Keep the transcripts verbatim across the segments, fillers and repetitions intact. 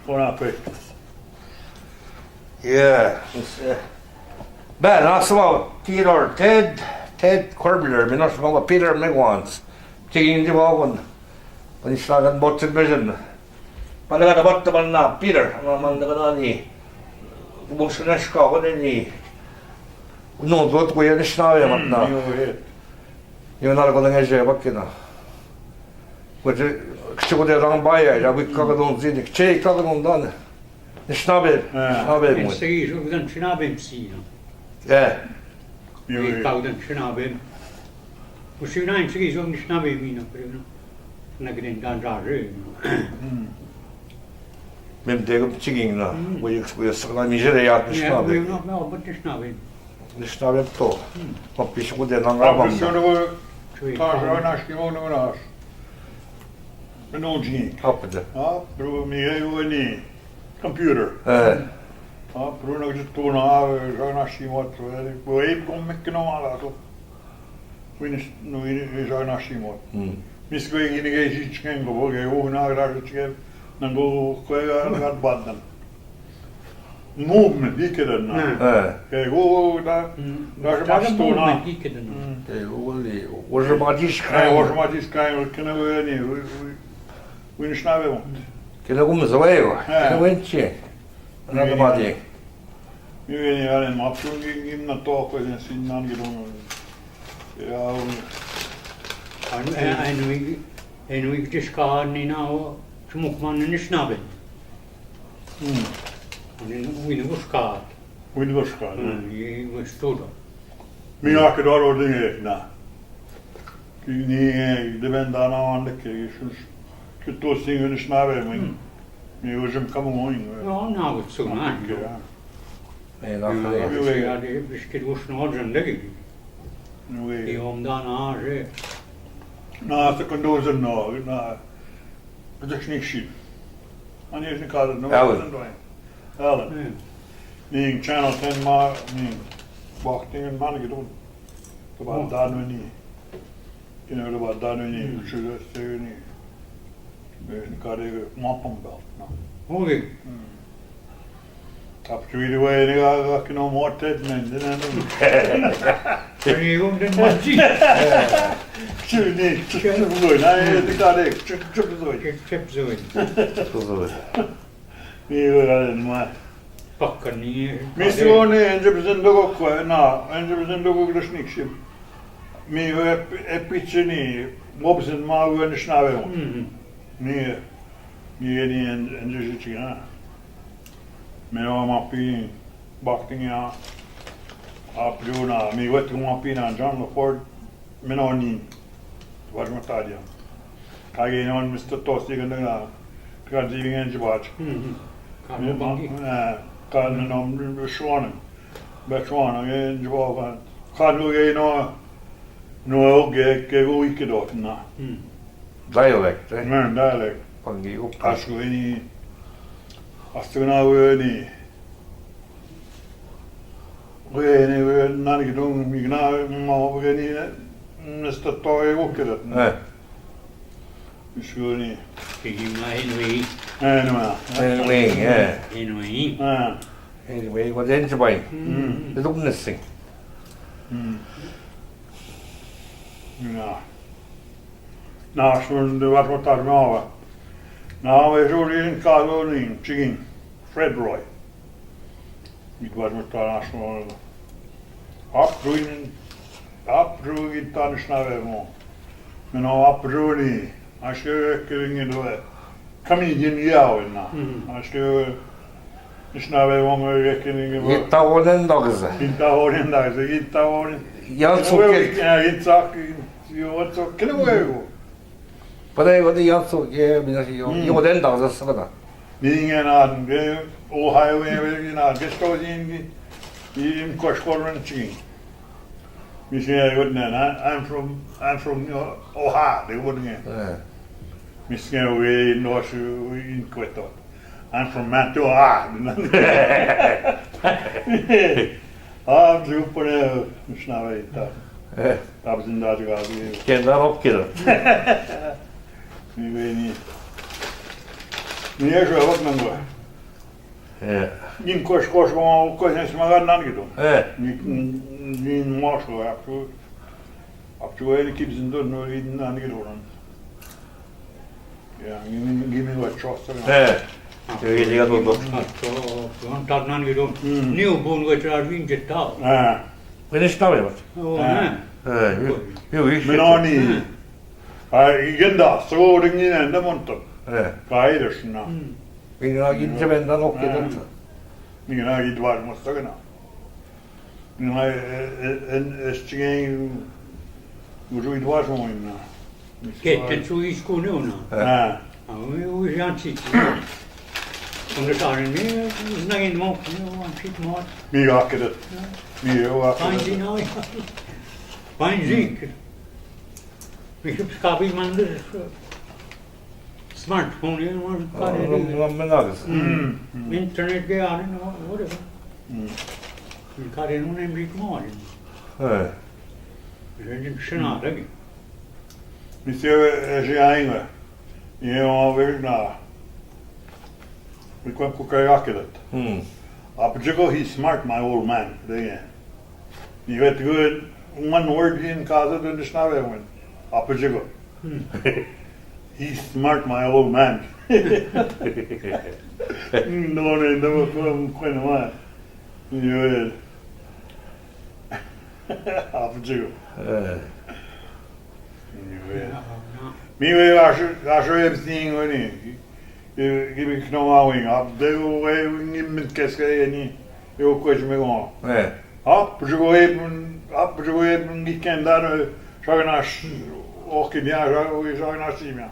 Ona pe. Yeah. It's, uh, Ben, asma Peter, Ted, Ted Korbler, mi nasma Peter Megwans. Tigin di wagon. Pani slagan botten bezen. Pana gana botten man na Peter, man na gana ni. Bossen na shka gana ni. No, dot ko ya ni shna ve mat na. Yo na ko na je bakina. Ko je, kchi ko de rang ba ya, ya wi ka don zin, kchi ka don dan. Ni shna ve, shna ve mo. Segi jo dan shna ve si. Ja. Wi ka dan shna ve. Usi na segi jo ni shna ve mi na, pero no. Na gren dan ra re. Mem de ko chigin na. Wo ek, wo ek sakla mi jere ya ni shna ve. No, no, but ni shna ve. Ni shna ve to. Ma pish ko de na nga bam. Sure. Ta na shki mo no na. No ji. Apde. Ah, pero mi e wo ni computer. Eh. Ah, pero no je to na, ja na shki mo to. Wo e kom me kno ala to. Wini, no, wini, wini sa na shimo. Mi sko i ni ge si chiken go, bo ge, o na gra chiken, na go, ko ga gat badan. Movement, i ke dan na. Eh. Ke go, go, da, da, se ma sto na. I ke dan na. Ke go, go, li, o se ma dis kai. O se ma dis kai, o ke na go ni, wini shna ve mo. Ke na go mo zavayo, ke na go enche. Na ga bade. Mi veni, ja, ne, ma pun gi, gi na to ko ne sin nan gi don. Ja, un. An, en wi, en wi diska ni na o, smuk man ni shna ve. Hmm. Ni, wi ni uska. Wi ni uska. Hmm, i wi studo. Mi ja ke doro dinge na. Ki ni, eh, de ben da na wan de ke, ki to sin ni shna ve mo. Hmm. Mi o jim kam mo in. No, na, o su na. Ke, ja. E, na, mm, ke. Biskit ušno zindagi. Ui. I omdan aže. Na, se kondo zin no, na, zašnik šin. Ani je nikada, no, Alan. Alan. Mm. Ni Channel ten ma, ni, bakting man gidon. To ba dan ni. Ina da ba dan ni, mm, šuda se ni. Ni kare ma pam belt, no. Hoge. Mm. Up to the way ni ga, ga kino motet men, den, den. Ni go den maji. Chu ni, chu, chu, chu, na, ni kare, chu, chu, chu. Chu, chu, chu. Chu, chu. Ni go ga den ma. Pakka ni. Mi si one, enje bizen dogo ko, na, enje bizen dogo grešnik si. Mi, e, e pičini, obzin ma, u ni šna ve. Mhm. Mi, mi ni en, enje žičina. Mi o ma pi, baktinja, a priuna, mi vet ma pi na John Laford, mi no ni, vaš ma tadja. Kage non mister Tosti ganda na, ka diving en jibač. Mhm. Ka mi no bangi. Eh, ka mi no šonen. Bečwana ge jvaba. Kanu ge no, no ge, ke go ikidot na. Hmm. Dialect, eh? Men dialect. Pangi upa. Asu ni, asu na we ni. We ni, we nan ki dong mi na, ma we ni, mister Toy go kidot na. Eh. Sure. Kiki ma anyway. Anyway. Anyway, yeah. Anyway. Ah. Anyway, wat enje bai. Mm. Is ook een sing. Mm. Ja. Na, schon de wat wat daar nou. Na, we zo in Kaloning, Chicken. Fred Roy. Mit wat mit international. Apruin, apruin international mo. Men o apruni. Aske kringen do. Kami din yao na. Mhm. Aske is na we mo kringen do. Ita wonen dagze. Ita wonen dagze. Ita wonen. Yan so ke. Ya, ita ki, yo to kilo we. Para yo de yan so ke, mina yo. Yo den dagze sada. Being an Arden, o highway, you know, just goes in, in Koshkor and Ching. Mi se, I wouldn't, I, I'm from, I'm from, you know, Oha, they wouldn't. Yeah. Mi se, we in North, in Quito. I'm from Mantua. Ah, tu pone, missionary, ta. Eh. Tabzinda juga. Kenda rop kira. Mi veni. Ni je šuwa vak nangwa. E. Nin koš, koš ko, koš ne smaga nan ki to. E. Ni, ni, ni moš ko, apču, apču ni ki bizindo, no, ni nan ki to. Ja, ni, ni, ni mi va čosta. E. Jo, je ga to, to. To, to, on tak nan ki to. Hmm. Ni u bun ga čar vin jeta. E. Vin jeta ve vat. O, e. E, jo, jo, jo. Menoni. Hmm. A, i genda, so ringi ne, ne monto. E. Ka ide šna. Mm. I na, i se venda no ke dan. Ni na, i dvaš mo stagna. Ni na, e, e, en, es čingen, užu i dvaš mo na. Ke te ču isku ne ona. E. A, mi u janči. Onda tare mi, znagin mo, ne, on čit mo. Mi ga kedet. Mi ga kedet. Panji na. Panji. Kafi mandir smartphone है, वहाँ करे हाँ, नहीं। हम, हम ना कर सकते। हम्म। हम्म। Internet के आने ना, वो देखो। हम्म। करे उन्हें भी कमाल है। है। ये जिन सुना था कि। Mister, ऐसे आएंगे। ये वहाँ वेट ना। Mikua kuka ya kedat. Hmm. Apjego, he's smart, my old man. Denge. Ni vet good, one word in kaza de nishnave wen. Apjego. Hmm. He's smart, my old man. No, no, no, no, no, no. Ni vet. Apjego. Eh. Ni vet. Mi ve aşu, aşu hepsi ingoni. Gibi kno awing. Ab de ve ngim mit keske yani. Yo kuch me go. Eh. Ab jugo e, ab jugo e ngi kendar, şagnaş, o ki diya, şagnaş ya.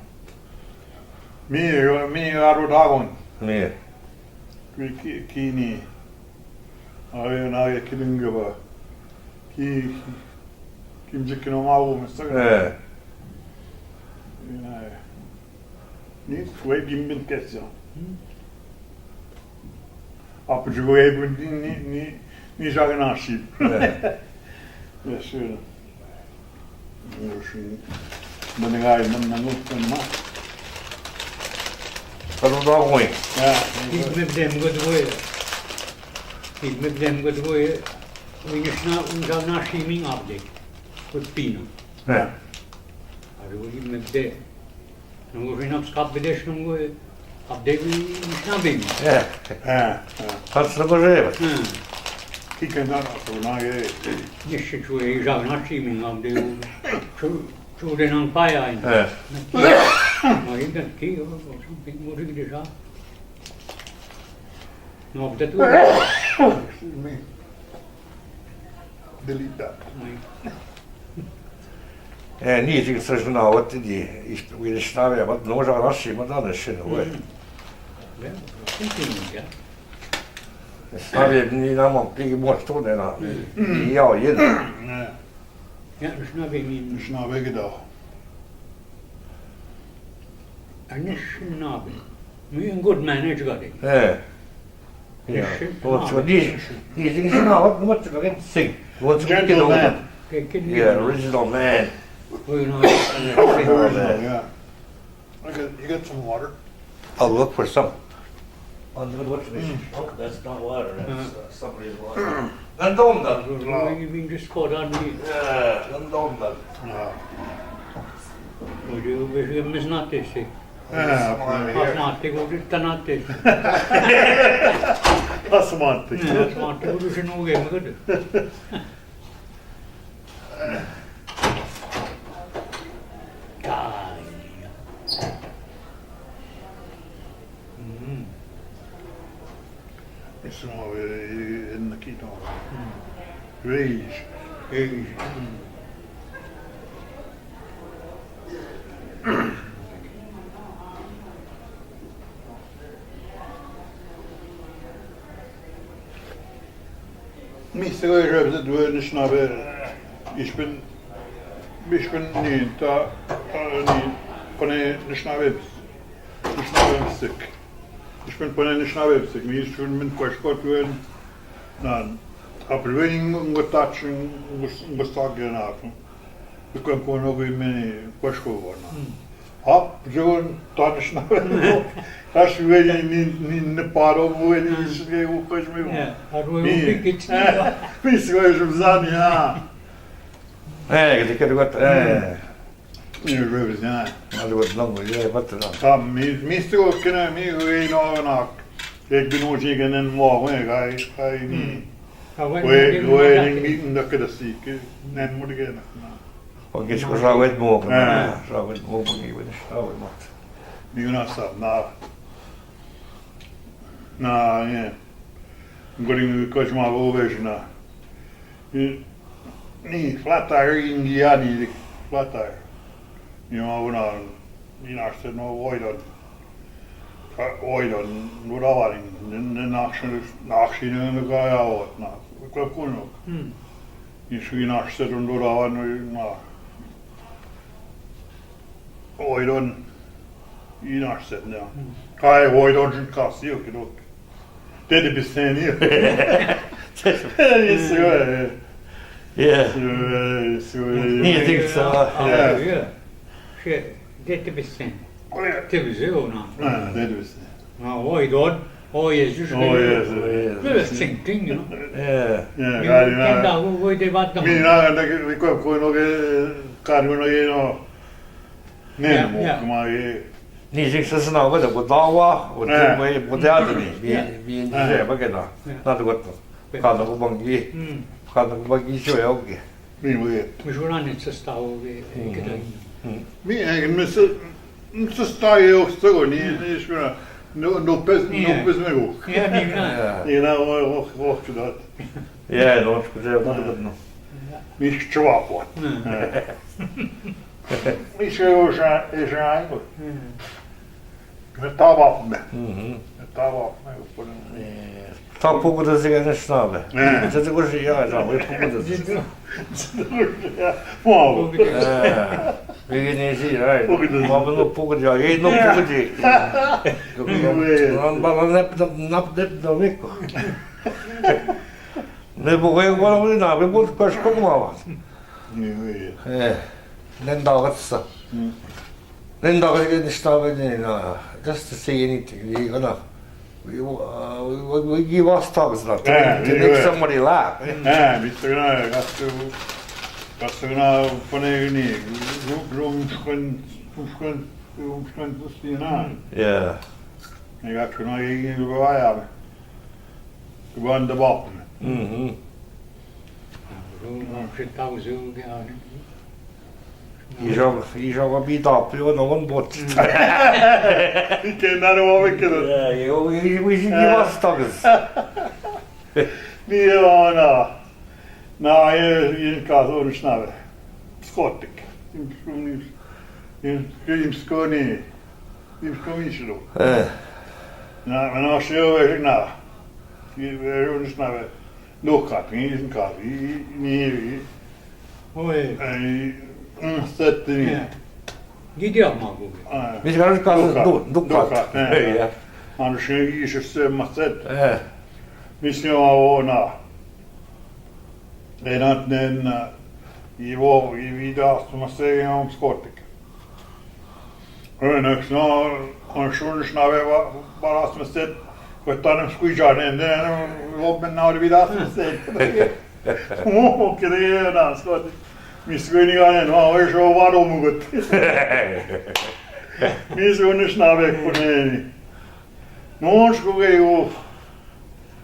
Mi, mi aro dagon. Mi. Ki, ki, ki ni. Ave na ye kilin gaba. Ki, ki, kimcik kino mawo mesela. Eh. Ni, we gimbin kesya. Apjugo e ni, ni, ni, ni jaga na ship. Eh. Yes, sir. Bana gay, man, man, man, man. Pero no voy. Ya. Gitmek dem göt boy. Gitmek dem göt boy. Uña na, uña na shiming abde. Kut pino. Eh. Aru gitmek de. Nungu fina skap bidesh nungu abde bi nishna bin. Eh. Eh. Hat sabo jeva. Hmm. Ki kenda na to na ge. Nishi chue jaga na shiming abde. Chu, chu de nang paya in. Eh. Ma inda ki, o, o, something more de ja. No, abde tu. Excuse me. Delete that. Eh, ni jing se juna wat di, isto, wi de stave, wat no ja rashi, ma da ne shin, we. Stave ni na mo, ki mo to ne na. Ni ya, ye. Ja, snap ich nicht. Snap ich doch. Anishinaabe. Mi good manage gade. Eh. Yeah. Anishinaabe. What's what these, these things are not what, what you can sing. What's what you know? Gentleman. Yeah, original man. Well, you know, original, yeah. I got, you got some water? I'll look for some. Oh, no, what's this? Oh, that's not water, that's, uh, somebody's water. Gandonda. You've been just caught on me. Yeah, gandonda. Oye, yo me, me es not tasty. Ah, smart. That's not tasty, that's not tasty. That's smart. Yeah, that's not tasty, you know, game good. Ai. Mm. Eso no, eh, en aquí no. Mm. Rage. Rage. Mm. Mister Röbse, du, Anishinaabe, ich bin, ich bin nie da, äh, nie, von der Anishinaabe, Anishinaabe sick. Ich bin von der Anishinaabe sick. Mir ist schon mit Quashkot gewesen. Nein, aber wenn ich einen Touch, einen Touch gehabt. Wie kommt man noch in meine Quashkot geworden? Hm. आप जो तानश ना, हर्ष हुए नहीं, नहीं, नहीं, नहीं पारो हुए नहीं, इसके वो कुछ में वो। और वो नहीं। भी किच नहीं हुआ। इसको ये समझा नहीं, हाँ। ए, दिक्कत बात, ए। ये भी समझा। अरे, वो लंग, ये बात ना। काम मी, मी से वो किना, मी वो ये ना, ना। एक दिन वो जी के नन वो हुए, गाय, गाय नहीं। हम्म। वो, वो नहीं, मी, नक दसी के, नन मुड़ गए ना, ना। Oke, siko sa wet mo, हाँ। Sa wet mo, oke, wet, sa wet mo. Ni una sa, na, na, ye. Gori ni koch ma go veš na. Ni, ni, flat tire, ingi ya ni, flat tire. Ni ma una, ni na se no voidon. Voidon, no da vani, ni, ni, na, na, na, na, na, na, na, na, na, na, na, Ni sui naš sedun duravan, na. Oidon, i naš sedun, ja. Hmm. Kaj oidon sin kasi, okei, okei. Te de biseni. Isso, é. Yeah. Isso, é, isso, é. Ni think so. Yeah. Yeah. Şey, te de biseni. Te bize o na. Ha, te de biseni. Ha, oidon. O Jezus. O Jezus. Böyle thinking, you know. Yeah. Yeah, you can da go go de bat. Mi na da ke ko ko no ke karu no ye no. Ne mo kuma ye. Ni jik sa na ba da ko da wa, o te mo ye mo da ni. Mi mi ni je ba ke na. Na da ko. Ka da ko bangi. Ka da ko bangi so ya, okei. Mi, mi. Mishura ne sestavo ve, mm, ke dai. Mi, eh, mi se, mi sestavo, sto ni, ni shura. No, no pes, no pes me go. Ja, ni na. Ni na, o, o, o, kudat. Ja, no, kudat, no. Mi shchova pot. Mi shura, shura, shura. Tava me. Mhm. Tava me, upone. E, ta poco de ziga ne snave. E. Se te così ja, ja, e poco de ziga. Wow. E, vedi ne si, dai. Poco de. Ma no poco de, e no poco de. No, ma non è, no, no, no, ecco. Ne poco, e quello lì, no, e poco, questo come va? E, ne ndava sa. Ne ndava ke ništa ve ne, no, just to say anything, you know. We, uh, we, we, we give us talks, no. To make, to make somebody laugh. E, mi to na, gastu, gastu na, pane ni, rum, rum, shkon, shkon, rum, shkon, tustina. Yeah. Ne gastu na, i, i, ja. Gwan de bapne. Mhm. Rum, rum, shkon, tustina. I joga, i joga bita, pio no on bot. I ke na ro ve ke. Ja, i, i, i, i, i vas tages. Ni ona. Na, e, in kazo nishnave. Skotik. Im, im, im, im skoni. Im skoni shlo. E. Na, na, še ove na. I, e, nishnave. Dukat, ni, ni, ni, ni. Oj. Ej, mm, sette ni. Ja. Gidi ama bu. E. Mislim, kaži, kaži, Dukat. Du-, Dukat. Dukat, e, e, ja. Ano še više se ma set. E. Mislim, ona. Enat nen, i vo, i vida, smo se, imam skotik. Öneksno, on šuniš nave ba-, baras me set, ko tanem skuža, ne, ne, ne, lob me na ori vidas me set. O, kere na, skot. Mi skoj ni gane, no, oj šo varo mugut. Mi šuniš nave kuneni. No, ško ge u.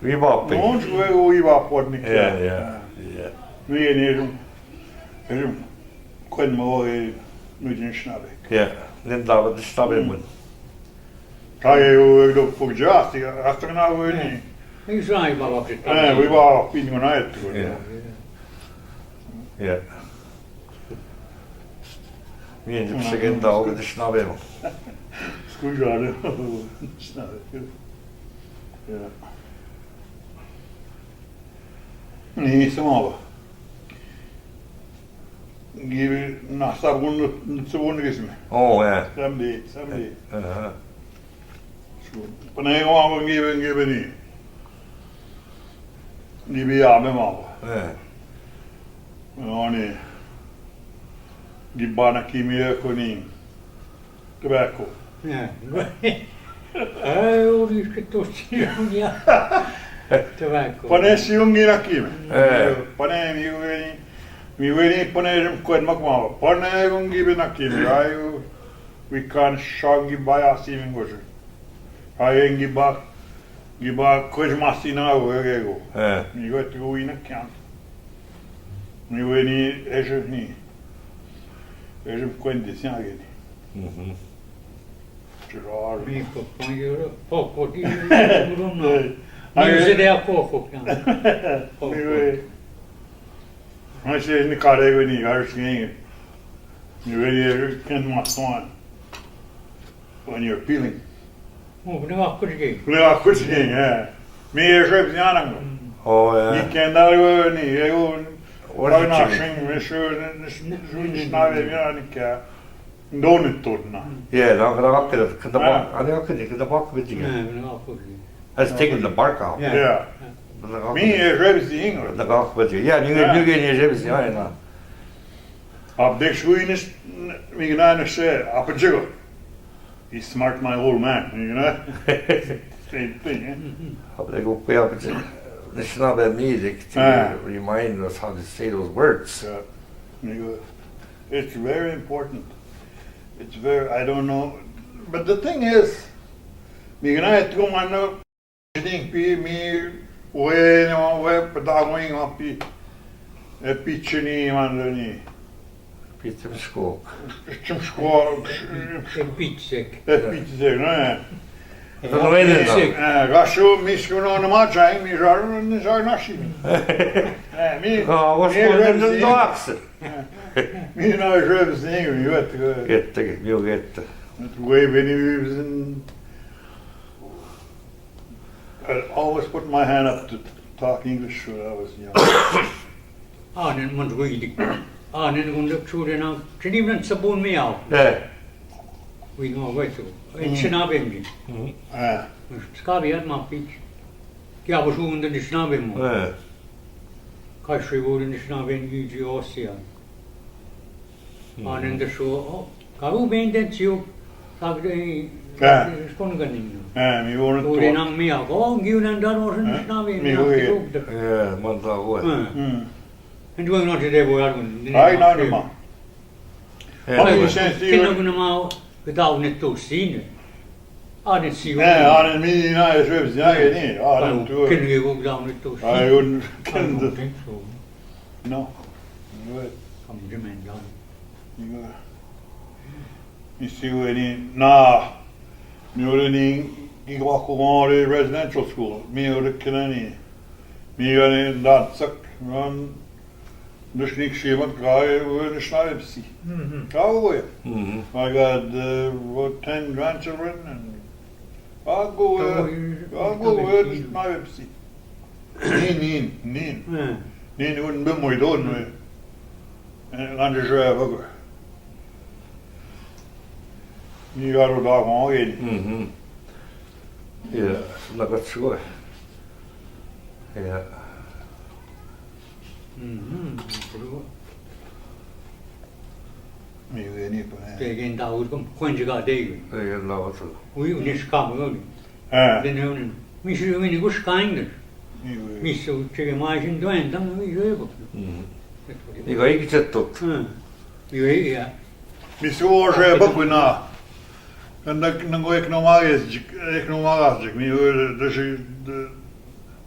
Vi bapi. No, ško ge u, i bapi odnik. Ja, ja, ja. Mi je ne, ne, Kod me ove nuđen šnabek. Ja, nen dava da šnabek mun. Kaj je u, do pogđa, ti, a to na ove ni. Ni znaj baba pri tome. E, vi baba pin go na eto. Ja. Ja. Mi je psegen da ove da šnabek. Skuža, ne? Šnabek. Ja. Nisam ova. Gibi nastar bunu, bunu kesme. O, e. Sen bir, sen bir. Aha. Pane ova gibi, gibi ni. Gibi ya me mama. E. Oni. Gibi bana kimi koni. Tobacco. Yeah. Ai, ori ke to si unia. Tobacco. Pane si ungi naki me. Eh. Pane mi weni, mi weni pane jem kuen mak ma. Pane ungi be naki me. Ai, we can shagi ba ya si mi goje. Ai, ngi ba, ngi ba koj masi na go, go. Eh. Mi go tu ina kyan. Mi weni eje ni. Eje kuen de si age ni. Mhm. Gerard. Mi ko, ko, ko, ko, di, no. Eh, mi ai, se de a ko, ko, kya? Ko, mi ko. Ve. Ai se ni kare ve ni, ai se ni. Mi ve ye ken ma son. When you're peeling. Mo, ne va kuch ge. Ne va kuch ge, eh. Mi ye se bzana ngo. Mm. Oh, yeah. Ni kenda ve ni, ye go. What is it? Shin, mi se, ni, ni, ni, ni, na ve, ya, ni kya. Donut torna. Yeah, dan kan ik het, kan de bark, kan ik het, kan de bark met dingen. Nee, kan ik het. Hij is taking the bark out. Ja. Ja. Dan kan ik het. Mi je žebi zingo. Dan kan ik het. Ja, nu, nu ga je žebi zingo, ja. Op dik schoen is, mi gna nog se, op het jiggle. He's smart, my old man, you know? Same thing, hè? Op dik ook, ja, op het jiggle. It's not that me, like, to remind us how to say those words. Ja. Mi go, it's very important. It's very, I don't know. But the thing is, mi gna e tu mano, think pi mi we no we padagoing pi e pichini mandani. Pichim skok. Pichim skok. E pichek. E pichek, no? Gašu mi skuno na ma čaj, mi žaru na žaru našimi. E, mi, no, mi no žebi zingo, mi vet. Vet, mi vet. Vet, we beni we bzin. I always put my hand up to talk English when I was young. A, nen man ruigi dik. A, nen gunde čure na, čini men sabun mi ao. E. We no go to. E, čina bemni. E. Ska bi at ma pič. Kya bosu gunde nišna bemo. E. Kašui gunde nišna ben gi ji osia. Anenda so, o, kavu benden tiu, kagde, skon ganin. E, mi vono to. Uri nang mi ako, ngiu nan dan osen snavi, mi ako. E, man ta ko. E. En tu no te de boyar kun. Ai, na, na, ma. E, ma, sen si. Kino kuna ma, kitav ne to sine. Ane si. E, ane mi na e šve bzina ke ni, ane tu. Ken ge go glavno to si. Ai, un, ken. I don't think so. No. Good. Kam je men dan. Good. Mi si weni na. Mi weni ki kwa ko residential school. Mi weni kinani. Mi weni dan sak ran. Nušnik šimat kaj weni šnavi psi. Mhm. Kaj weni. Mhm. I got, uh, about ten grandchildren and I'll go, uh, I'll go with my Pepsi. Nin, nin, nin. Nin, un be muy don, muy. Ande je va go. Ni garo da mo gen. Mhm. Ja, na ka chuo. Ja. Mhm. Mi weni pa. Te gen da ur kom konji ga de. Te gen da ur. Ui, uni shkam uni. Ha. De ne uni. Mi shi weni go shkain de. Mi weni. Mi su che ma shin do en dam mi jo bo. Mhm. Mi weni ki chet tot. Ha. Mi weni ya. Mi su o je bo na. Kan da nan go ek no ma es jik, ek no ma gas jik. Mi weni de shi de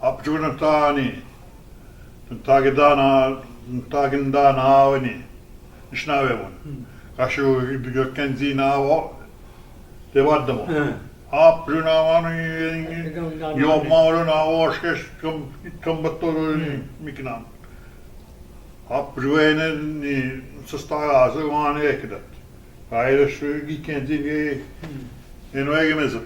apjuna tani. Tagi dana, tagi dana avani. Nishnave bon. Kashu bigo kenzi na avo. Te vadamo. Ap juna manu yo mauro na avo shkesh kom, kom batoro miknam. Ap juene ni sastara se vane ekdat. Ai da shu gi kenzi ge. Eno ege meza.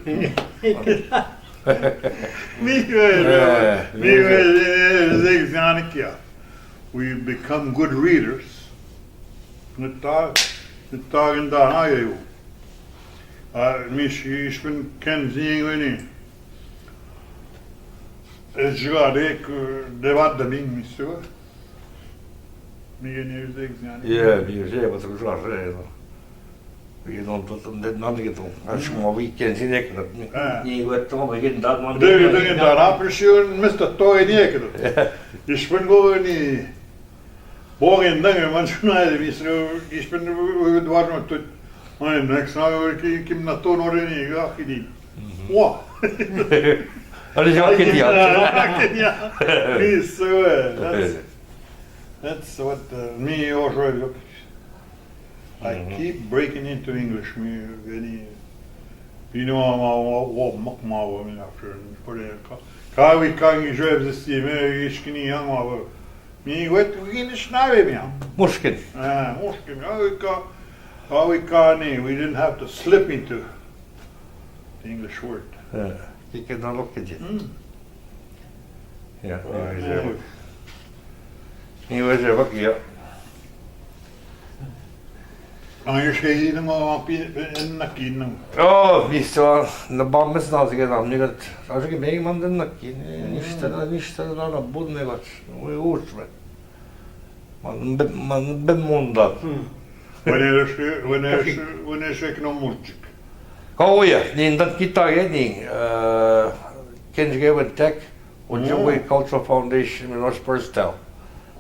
Mi ve, mi ve, zek zani kya. We become good readers. Nta, nta inda na yo. A, mi shi, ishpin kenzi weni. E juga de, de vadda mi, mi su. Mi ge ni zek zani. Yeah, mi ge, but it was right, you know. You don't put them, then none get them. That's more we can see that. Ni wet to begin that one. They, they get that up, she missed a toy in the air. Ich bin going in. Bogen dange man schon, ich bin, war noch tot. Mein next now kim na to no ni ga kidi. Wa. Alles ja kidi. Ja, ja. Wie so, äh, that's, that's what, äh, me also look. I keep breaking into English, me, any, you know, I'm all, all, all muck my woman after, and put in a ca-, kawi kangi drives the steam, eh, ich can eat, I'm all, me, what, we in the schneider, me. Mushkin. Ah, mushkin. Kawi ka, kawi kani, we didn't have to slip into the English word. Ja, ich kann da noch kidi. Hm. Ja, ja, sehr gut. Ni wese bak ya. An je schei no pi en na kin no. Oh, visto, na bammes na sige na ni gat. Also ge mei man den na kin. Nista, nista na na bun ne gat. We uch me. Man be, man be munda. Wanneer is, wanneer is, wanneer is ik nog moeilijk? Oh ja, ni dan kita ge ni, eh, ken ge wen tek, Ojibwe Cultural Foundation, mi nos perstel.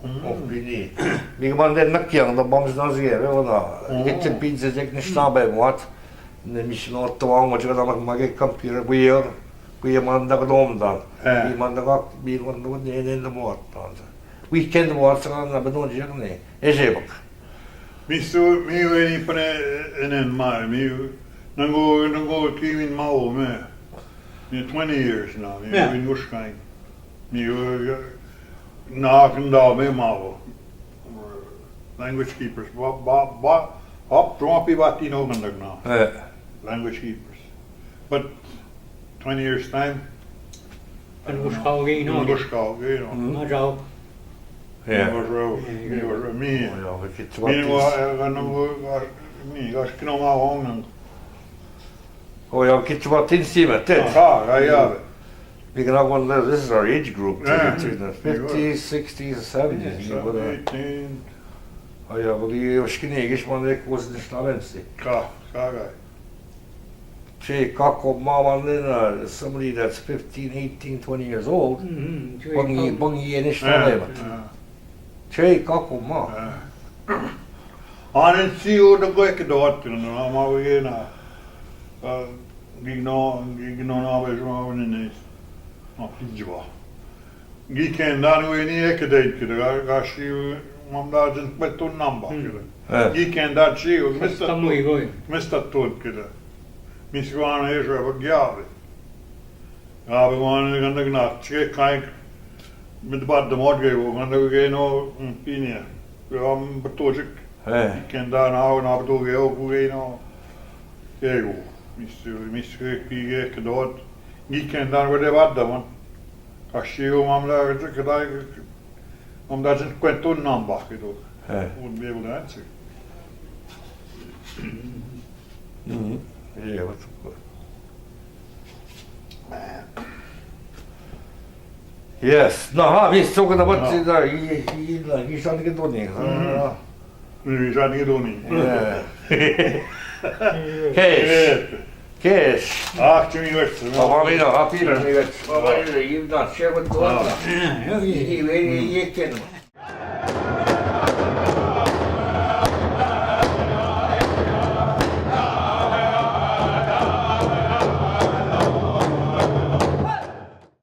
Of bini. Mi man den nak yang, da bams na zge, we wana. Get the pizza, jek ni shna be wat. Ne mi shno to ang, ojibwe da mak mage computer, we are, we are man da gdom da. Mi man da gak, mi man da ne ne da mot. Weekend mot sa na be no jek ne. Eje bak. Mi su, mi weni pane enen mai, mi nango, nango ki min mau me. Mi twenty years now, mi wen ushkain. Mi, uh, na kanda me mau. Language keepers, ba, ba, ba, up, drop, ba, tino, gandak na. Language keepers. But twenty years time, An ushkaoge ही ना। Ushkaoge ही ना। ना जाओ। Ja. Mi was, mi was, mi was, mi was, mi was, mi was, mi was, Oh ja, kit wat in sime, te. Ja, ja, ja. We can have one there. This is our age group, too, between the fifties, sixties, and seventies. Ja, eighteen. Oh ja, we die ushkini gish man de kos de snavensi. Ka, ka, ka. Che kako mama nena, somebody that's fifteen, eighteen, twenty years old, bangi, bangi enish na levat. Che kako ma. Anen si o da go ek dot na ma we na. Gigno, gigno na be jma ne. Ma pijwa. Gi ken dan we ni ek deit ki da ga shi mam da jin kmetun namba ki da. Gi ken dan chi o mista tun, mista tun ki da. Mi si wan e jo ba gya be. Ga be wan ne ganda gna che kai mit bad de mod ge wo ganda ge no pinia. Ge am betojik. Gi ken dan au na beto ge o ku ge no. Ego, mis, mis ke ki ke dot. Gi ken dan we de wat da man. Ka shi o mam da ke da mam da jin kwento namba ki do. Wouldn't be able to answer. Mhm. Yeah, what's up? Yes. Na ha, mi so kana bat da i i na i san ke do ni. Mi san ke do ni. Kesh. Kesh. Ah, tu mi wet. Baba mi na, happy mi wet. Baba mi na, i na che wet do. I ve ni ye ken.